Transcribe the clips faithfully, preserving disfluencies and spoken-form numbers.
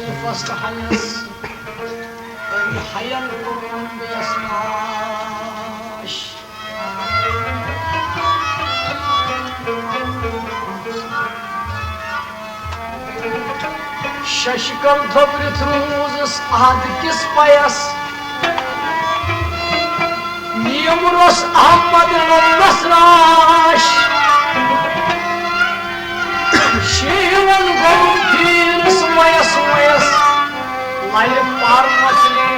First ہینس، أمۍ ہین کوٚر أمۍ بیس ناش۔ ششکل تھوٚپرِتھ روٗزٕس احد کِس پَیَس۔ نیمرس احمد نمس راش۔ شیون گوٚو پھیرس ویس ویس۔ لَرِ پَر مۄکلے۔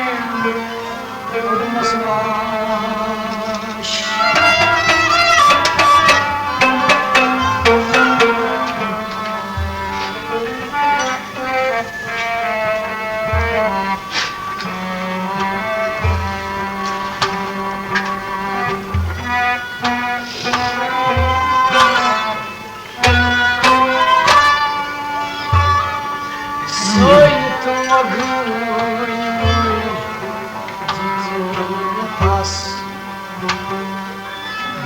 سٲنۍ تہٕ مۄغلۍ دِژ تس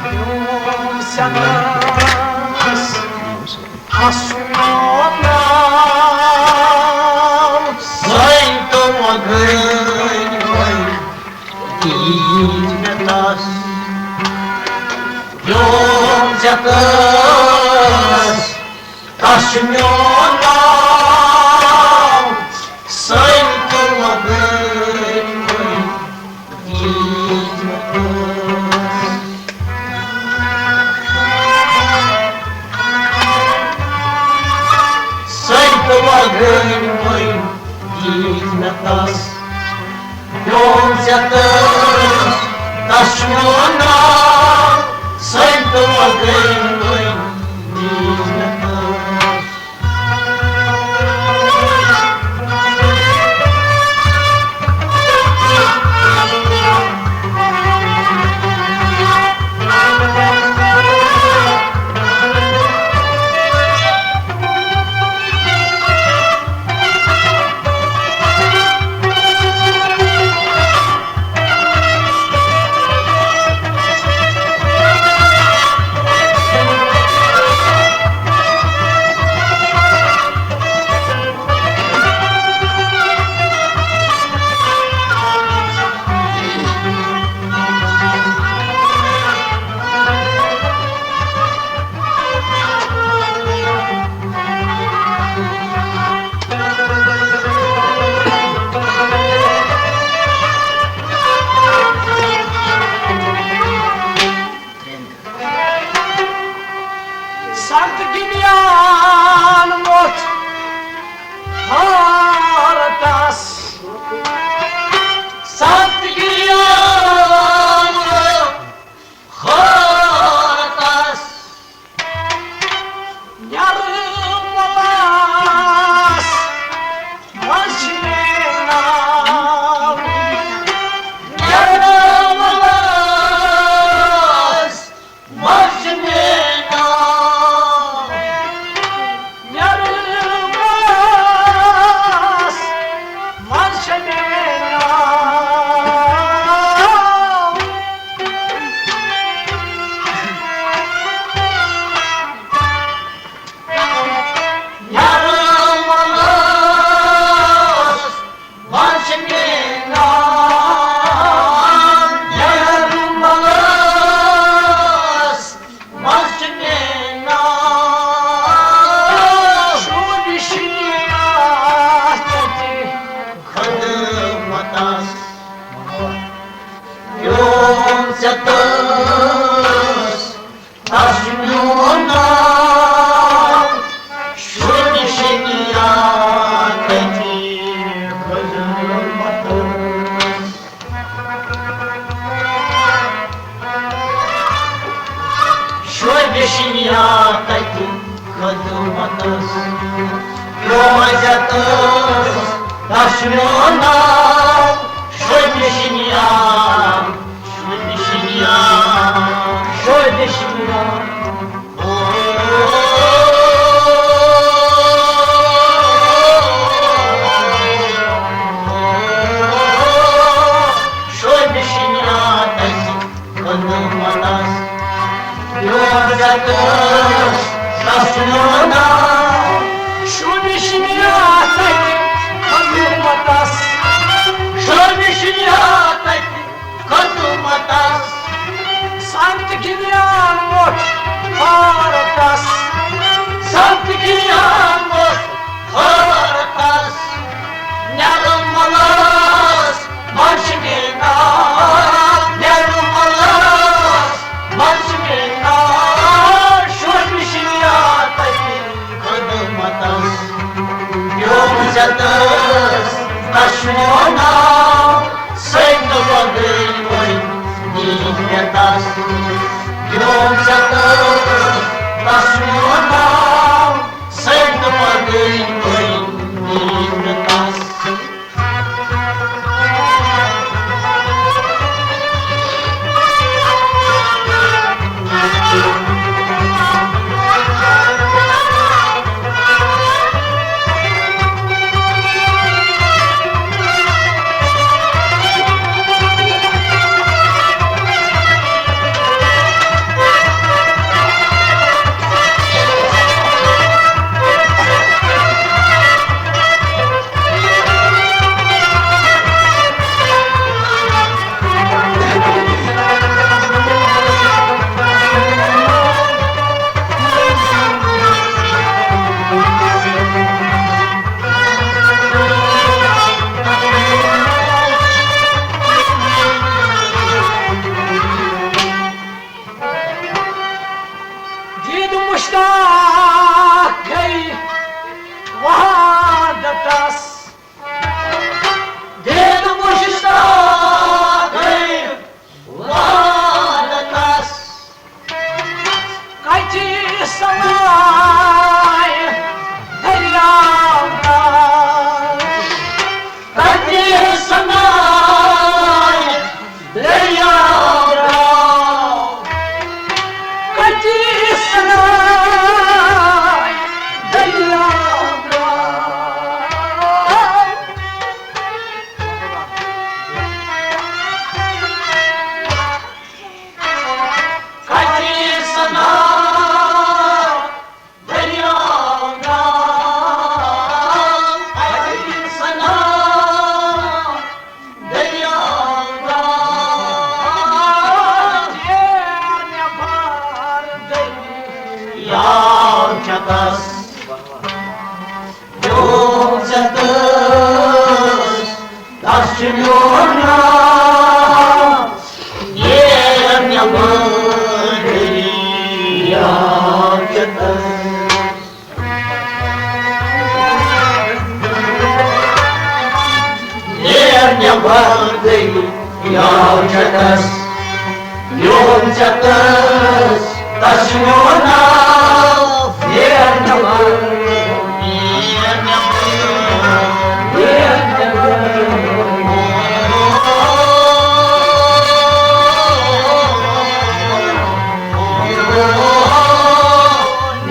میون سٮ۪نَس، تس میون ناو۔ سٲنۍ تہٕ مۄغلۍ دِتۍ مےٚ تس میون سٮ۪نَس۔ تس چھُ میون ناو، سٲنۍ تہٕ مۄغلۍ وٲلۍ۔ سٲنۍ تہٕ مۄغلۍ وٲلۍ دِتۍ مےٚ تس۔ میون ژےٚ تس، تس چھُ میون ناو، سٲنۍ تہٕ مۄغلۍ وٲلۍ دِتۍ مےٚ تس۔ سنت گِریان ووٚتھ حٲرتس۔ سنت گِریان ووٚتھ حٲرتس۔ نرملس منٛز چھِ مےٚ ناو۔ نرملس منٛز چھِ مےٚ ناو۔ نرملس منٛز چھِ مےٚ ناو۔ نرملس منٛز چھِ مےٚ ناو، نرملس منٛز چھِ مےٚ ناو۔ شوٗبہِ شِنیات تَتہِ خدمتس۔ میون ژےٚ تس، تس چھُ میون ناو۔ شوٗبہِ شِنیات تَتہِ خدمتس۔ شوٗبہِ شِنیات تَتہِ خدمتس۔ میون ژےٚ تس، تس چھُ میون ناو۔ شوٗبہِ شِنیات، شوٗبہِ شِنیات، شوٗبہِ شِنیات۔ شوٗبہِ شِنیات تَتہِ خدمتس۔ میون ژےٚ تس، تس چھُ میون ناو۔ شوٗبہِ شِنیات تَتہِ ژےٚ تس دشمنو سۭتۍ نہٕ پگہٕے وۄنۍ دِیہِ مےٚ تس۔ یوم ژےٚ تس دشمنو سۭتۍ نہٕ پگہٕے وۄنۍ دِیہِ مےٚ تس۔ دید مشتاق گئی وحدتس۔ دید مشتاق گئی وحدتس۔ کچی سمائے دریاو داس۔ کچی سمائے دریاو داس۔ کچی سمائے دریاو داس۔ کچی سمائے دریاو داس، کچی سمائے دریاو داس۔ یار چکس۔ یوم ژےٚ تس، تس چھُ میون ناو۔ ییر نٮ۪بر دٔریاو چکس۔ ییر نٮ۪بر دٔریاو چکس۔ یوم ژےٚ تس، تس چھُ میون ناو۔ ییر نٮ۪بر، ییر نٮ۪بر، ییر نٮ۪بر۔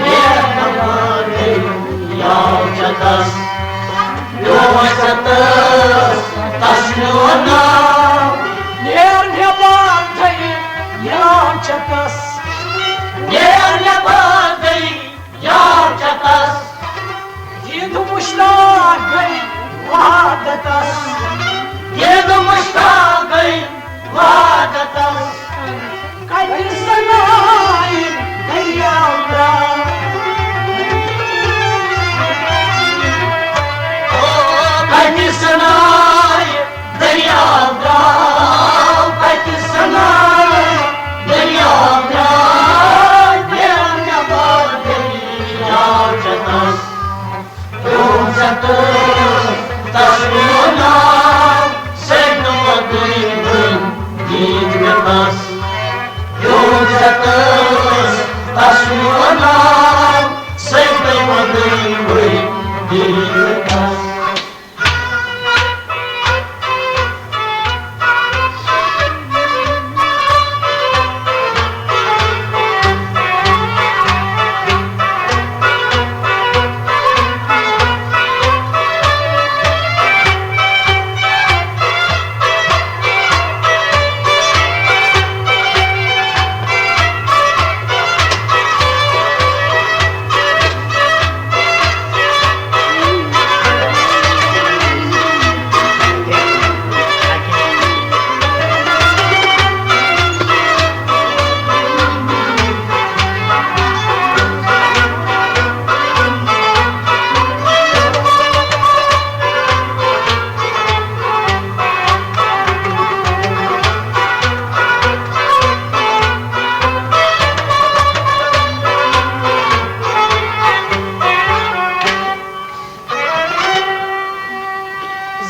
ییر نٮ۪بر، یاو چکس۔ یوم ژےٚ تس، تس چھُ میون ناو۔ نیر نٮ۪بر تھٲیِو یاو چکس۔ نیر نٮ۪بر تھٲیِو یاو چکس۔ دید مشتاق گئی وحدتس۔ دید مشتاق گئی وحدتس۔ کتہِ سنایہِ دٔریاو درٛاو؟ او، کتہِ سنایہِ دٔریاو درٛاو؟ کتہِ سنایہِ دٔریاو درٛاو؟ بیرنہِ بار دٔریاو چکس۔ یوم ژےٚ تس، تس میون ناو، سیدنہٕ پتہٕ وۄنۍ دِتھ مےٚ تس۔ یوم ژےٚ تس، تس میون ناو، سیدنہٕ پتہٕ وۄنۍ دِتھ مےٚ تس۔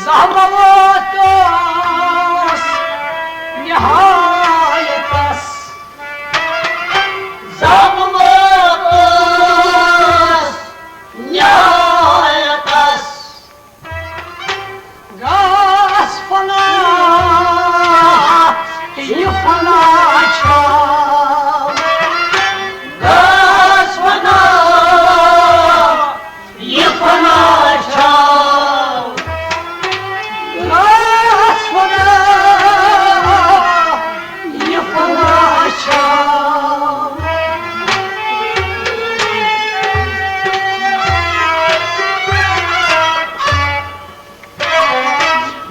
زاموتس نہایتس، زاموتس نہایتس، گژھ فنا، یہِ فنا چھا، گژھ فنا، یہِ فنا چھا، گژھ فنا، یہِ فنا چھا۔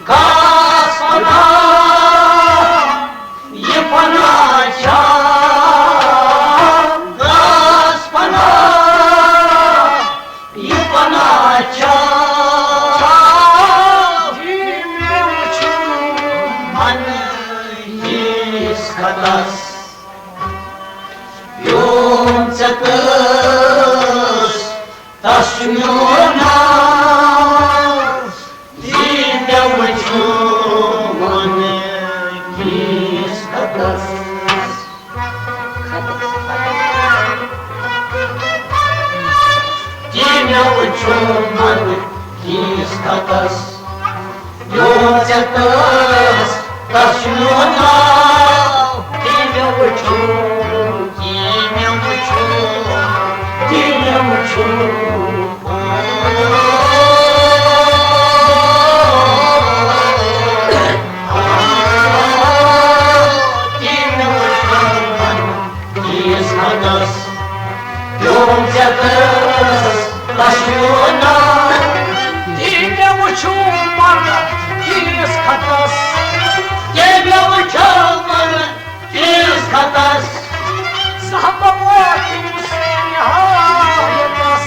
گژھ فنا، یہِ فنا چھا، گژھ فنا، یہِ فنا چھا۔ یہِ مےٚ وُچھُن من یِس خطس، پیوم ژےٚ تس، تس چھُ میون ناو۔ یہِ مےٚ وُچھُن کِس خطس، یہِ مےٚ وُچھُن کِس خطس، یوم ژےٚ تس، تس چھُ میون ناو۔ یہِ مےٚ وُچھُن، یہِ مےٚ وُچھُن، یہِ مےٚ وُچھُن۔ تیٖژ مدس، یوم ژےٚ کٔرٕس، تس میون ناو۔ تیٖژ مےٚ وُچھُم پنہٕ تیٖژ خطس۔ تیٖژ مےٚ وُچھُم پنہٕ تیٖژ خطس۔ زہمہٕ ووت تٔمِس نہایتس۔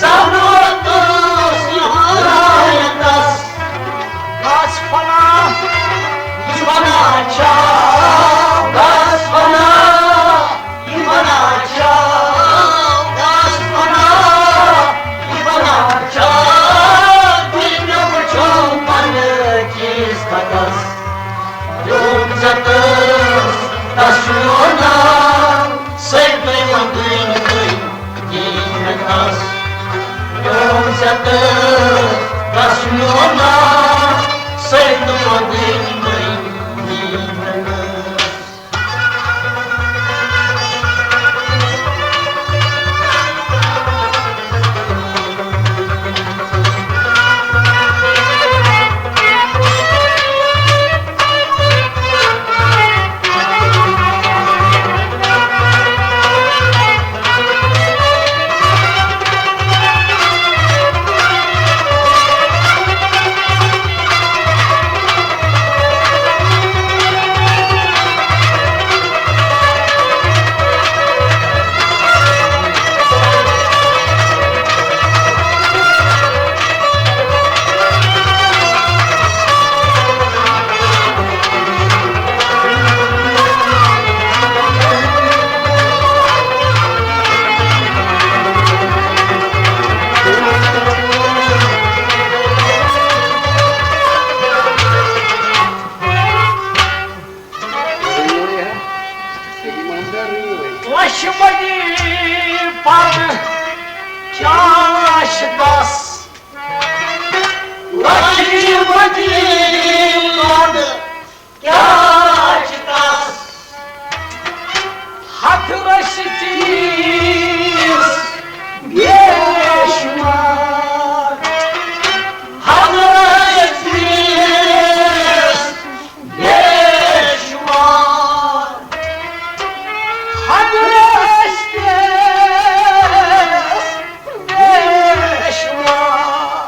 زہمہٕ ووت تٔمِس نہایتس۔ گژھ فنا، یہِ فنا چھا، گژھ فنا، یہِ فنا چھا، گژھ فنا، یہِ فنا چھا۔ تُہۍ مےٚ وٕچھِو پننہِ چیز خطس۔ یوم ژےٚ تس، تس چھُ میون ناو، سٲرِوٕے وۄنۍ تُہۍ، تُہۍ۔ یوم ژےٚ تس، تس میون ناو، سٲرِوٕے وۄنۍ تُہۍ، تُہۍ۔ لچھ بٔدی پردٕ کیٛاہ چھِ تس؟ لچھ بٔدی پردٕ کیٛاہ چھِ تس؟ ہتھ رٔسۍ تیٖژ بے شمار۔ ہتھ رٔسۍ تیٖژ بے شمار۔ ہتھ رٔسۍ تیٖژ بے شمار۔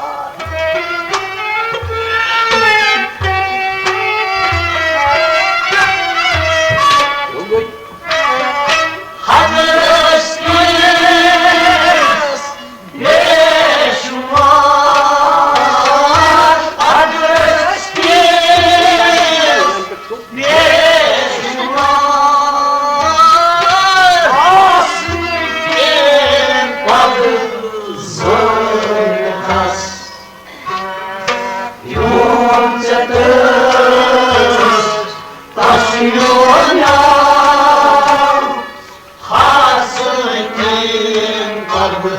ژےٚ تہٕ تَس میون ناو، ہاسہٕ کٮ۪ن پردٕ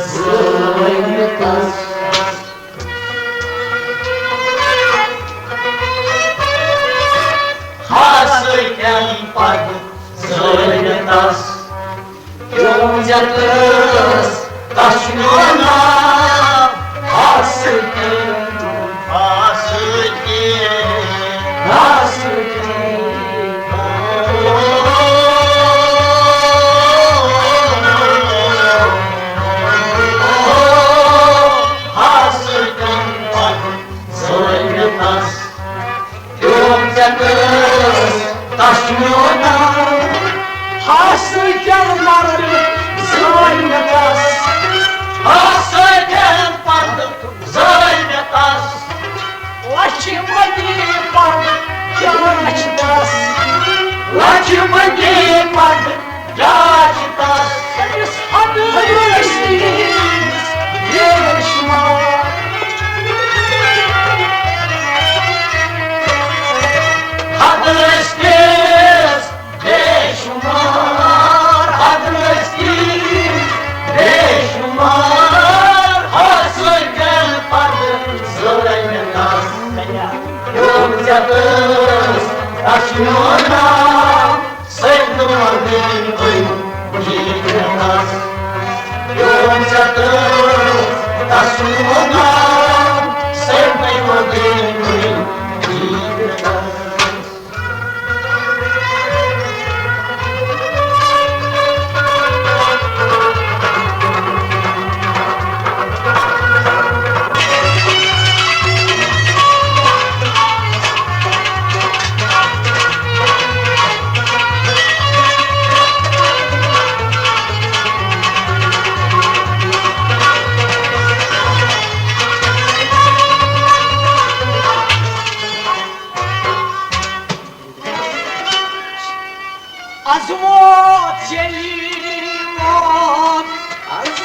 زٲوۍ مےٚ تَس۔ ہاسہٕ کٮ۪ن پردٕ زٲوۍ مےٚ تَس۔ یوم ژےٚ تہٕ تَس میون ناو، ہاسہٕ کٮ۪ن، ہاسہٕ کٮ۪ن، ہاسہٕ کٮ۪ن۔ ہاسہٕ کٮ۪ن پردٕ زٲوۍ مےٚ تَس۔ یوم ژےٚ تہٕ تَس میون ناو، ہاسہٕ کٮ۪ن پردٕ زٲوۍ مےٚ تَس۔ ہاسہٕ کٮ۪ن پردٕ زٲوۍ مےٚ تَس۔ لَچھِ بٔدی پردٕ کیٛاہ چھِ تَس؟ لَچھِ بٔدی پردٕ کیٛاہ چھِ تَس؟ أمِس حدٲسۍ بے شُمار۔ حدٲسۍ بے شُمار، حدٲسۍ بے شُمار، ہاسہٕ کٮ۪ن پردٕ زٲوۍ مےٚ تَس۔ یوم ژےٚ تہٕ تَس میون ناو، سٔتمہِ مۄغلٕنۍ أنۍ بُجہِ مےٚ تَس۔ یوم ژےٚ تہٕ تَس میون ناو، سٔتمہِ مۄغلٕنۍ أنۍ بُجہِ مےٚ تَس۔ از ووت ییٚلہِ ووت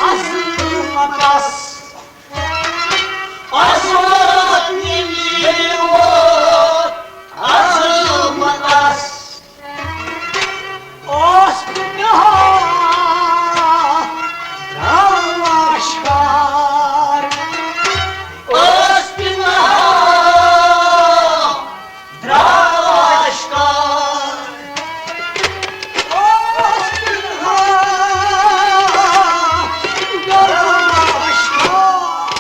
عظمتس۔ از ووت ییٚلہِ ووت عظمتس۔ اوس بِنہا درٛاو آشکار۔ اوس بِنہا درٛاو آشکار۔ اوس بِنہا درٛاو آشکار۔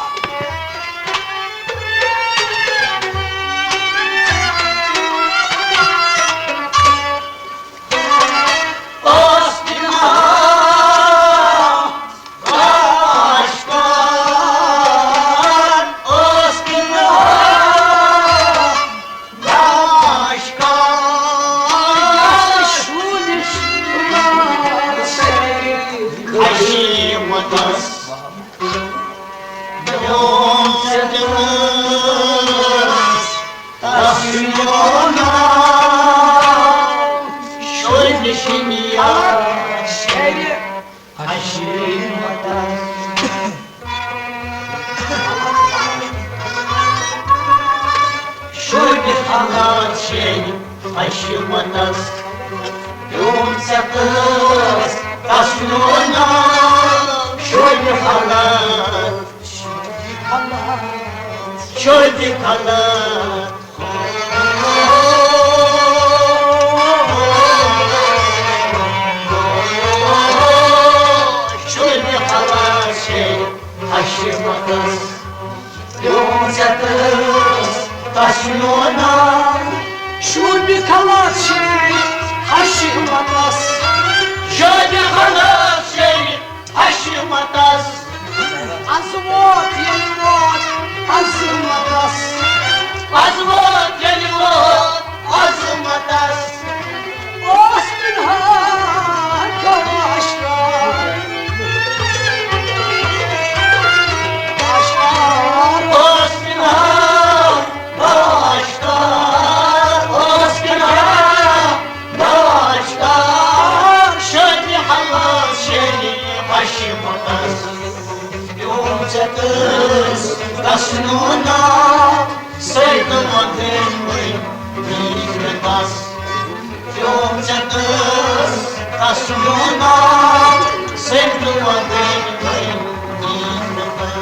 اوس بِنہا آشکار، اوس بِنہا آشکار۔ شوٗبہِ شِنگار سٲری خشیمتس۔ میون ژےٚ دِلس تس میون ناو، شوٗبہِ شِنگار سٲری خشیمتس۔ شوٗبہِ حالات شیرِ خشیمتس۔ یوم ژےٚ تہٕ تس میون ناو۔ شوٗبہِ حالات، شوٗبہِ حالات۔ شوٗبہِ حالات شیرِ خشیمتس۔ یوم ژےٚ تہٕ تس میون ناو۔ شوٗبہِ حالات شیرِ خشیمتس۔ شوٗبہِ حالات شیرِ خشیمتس۔ از ووت ییٚلہِ ووت عظمتس۔ از ووت ییٚلہِ ووت عظمتس۔ اوس بِنہا آشکار۔ آشکار۔ اوس بِنہا آشکار۔ اوس بِنہا آشکار۔ شوٗبہِ حالات شیرِ خشیمتس۔ یوم ژےٚ تہٕ تس میون ناو۔ سٔتمہِ وۄدٲنۍ وٲلۍ میٖٹھۍ مےٚ بس۔ پیوم ژےٚ دٲس، تس چھُ میون ناو۔ سٔتمہِ وۄدٲنۍ وٲلۍ میٖٹھۍ مےٚ بس۔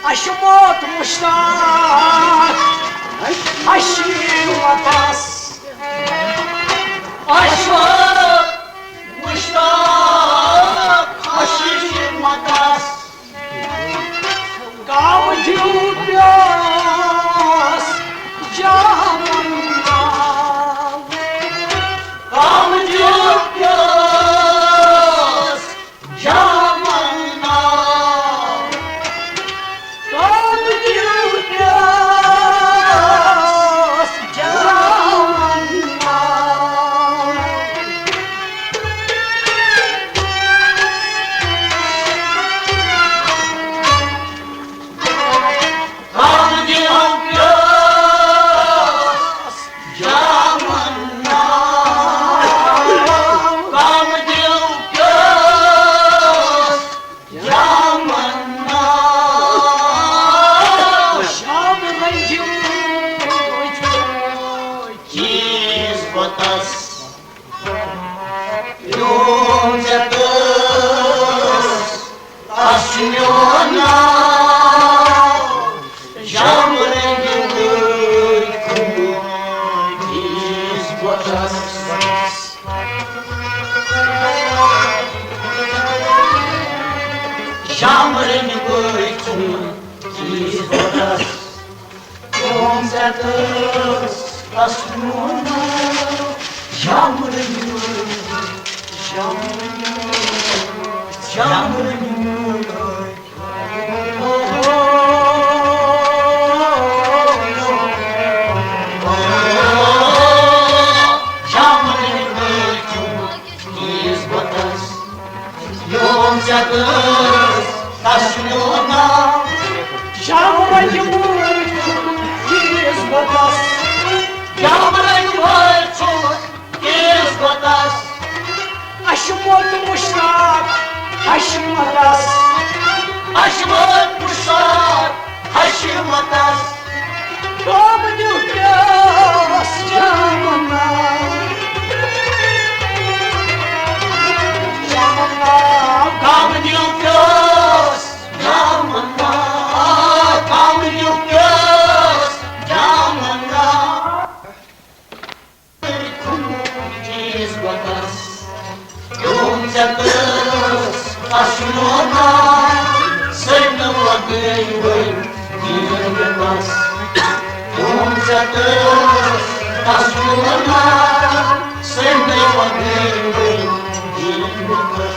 اشموت مشتاق حشیمتس۔ اشموت مشتاق حشیمتس۔ کم دیو پیاس جامن ناو۔ کم دیو پیاس جامن ناو۔ کم دیو پیاس جامن ناو۔ کم دیو پیاس جامن ناو۔ کم دیو پیاس جامن ناو۔ شام رنجم چیز بتس۔ یوم ژےٚ دٲس، تس چھُ میون ناو۔ شام رنگہِ وٲتۍ کُن ییٖژ بۄچھس۔ شام رنگہِ وٲتۍ کُن ییٖژ بۄچھس۔ قوم ژےٚ تہٕ تس میون ناو۔ شام رنگہِ وٲتۍ، شام رنگہِ وٲتۍ، شام رنگہِ وٲتۍ۔ شام رنگہِ وٲتۍ۔ ییٖژ بۄچھس، یوم ژےٚ دٲس، تس چھُ میون ناو۔ شام رنگہِ وٲتۍ چھُ ییٖژ بۄچھس۔ شام رنگہِ وٲتۍ چھُ ییٖژ بۄچھس۔ اشموت مشتاق حشمتس۔ اشموت مشتاق حشمتس۔ کم دیو پیاس جامن ناو۔ جامن ناو۔ کم دیو پیاس جامن ناو۔ کم دیو پیاس جامن ناو۔ چیز بتس۔ یوم ژےٚ تس اشنو ناو، سٔرۍ نہٕ وۄدٲنۍ ؤلۍ دِیِن مےٚ بس۔ یوم ژےٚ تس اشنو ناو، سٔرۍ نہٕ وۄدٲنۍ ؤلۍ دِیِن مےٚ بس۔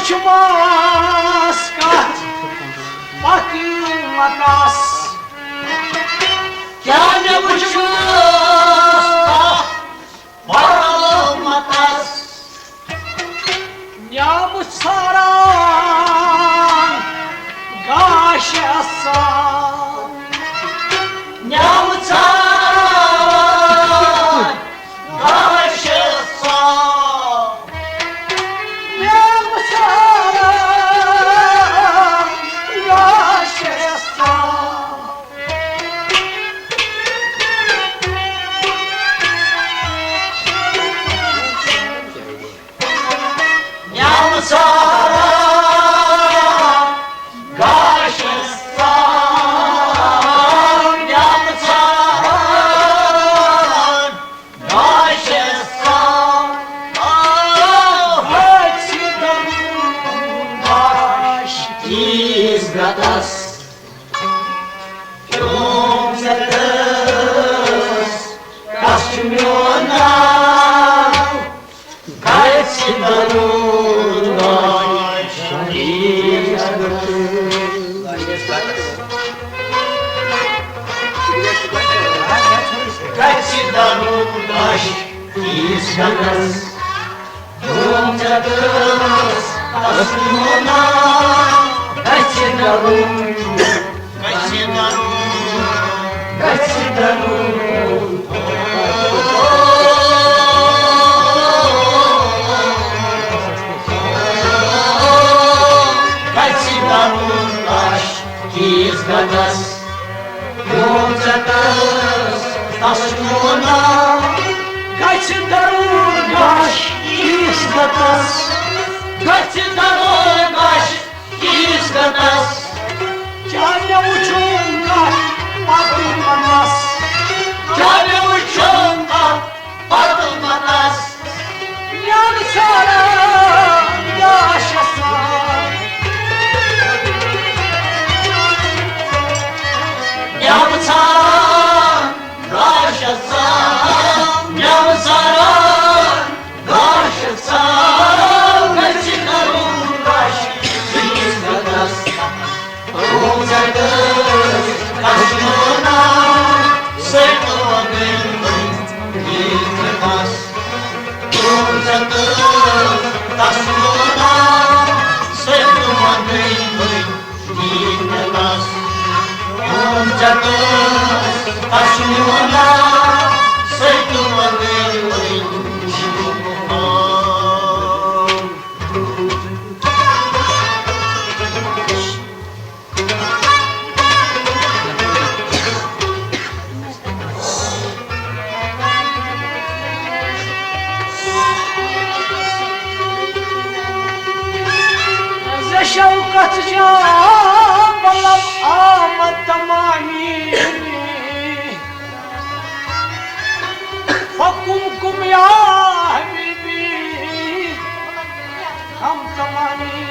وُچھمس کتھ پتہٕ متس، کیٛاہ مےٚ وُچھمس کتھ پتہٕ متس، نیامہٕ ژھاران گاشس سان، نیامہٕ ژھاران گاشس سان، نیامہٕ ژھاران گاشس سان۔ نیامہٕ ژھاران گاشس سان، نیامہٕ ژھاران گاشس سان۔ آ، ہتہِ دنُن گاش کِس گتس، پیوم ژےٚ دٔس، کس چھُ میون ناو؟ گژھِ دنُن گاش کِس گتس۔ گژھِ دنُن گاش کِس گتس۔ دوٚپُم ژےٚ دٔس، تس میون ناو۔ گژھِ دنُن، گژھِ دنُن، گژھِ دنُن۔ گژھِ دنُن گاش کِس گتس۔ یوم ژےٚ دٔس، تس میون ناو۔ گژھِ دنُن گاش کِس گتس۔ گژھِ دنُن گاش کِس گتس۔ کیٛاہ مےٚ وُچھُن کتھ پتہٕ متس؟ کیٛاہ مےٚ وُچھُن کتھ پتہٕ متس؟ نیامہٕ ژھاران گاشس سان۔ نیامہٕ ژھاران گاشس سان۔ نیامہٕ ژھاران گاشس سان۔ گژھِ دنُن گاش کِس گتس۔ ز شوکت جان بلب آمد تمامی، حکم کم یا حبیبی، ہم تمامی۔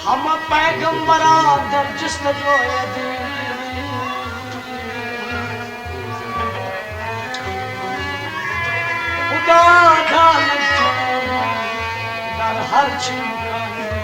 ہم پیغمبران در جستجوی دین۔ خدا دانت در ہر چیز۔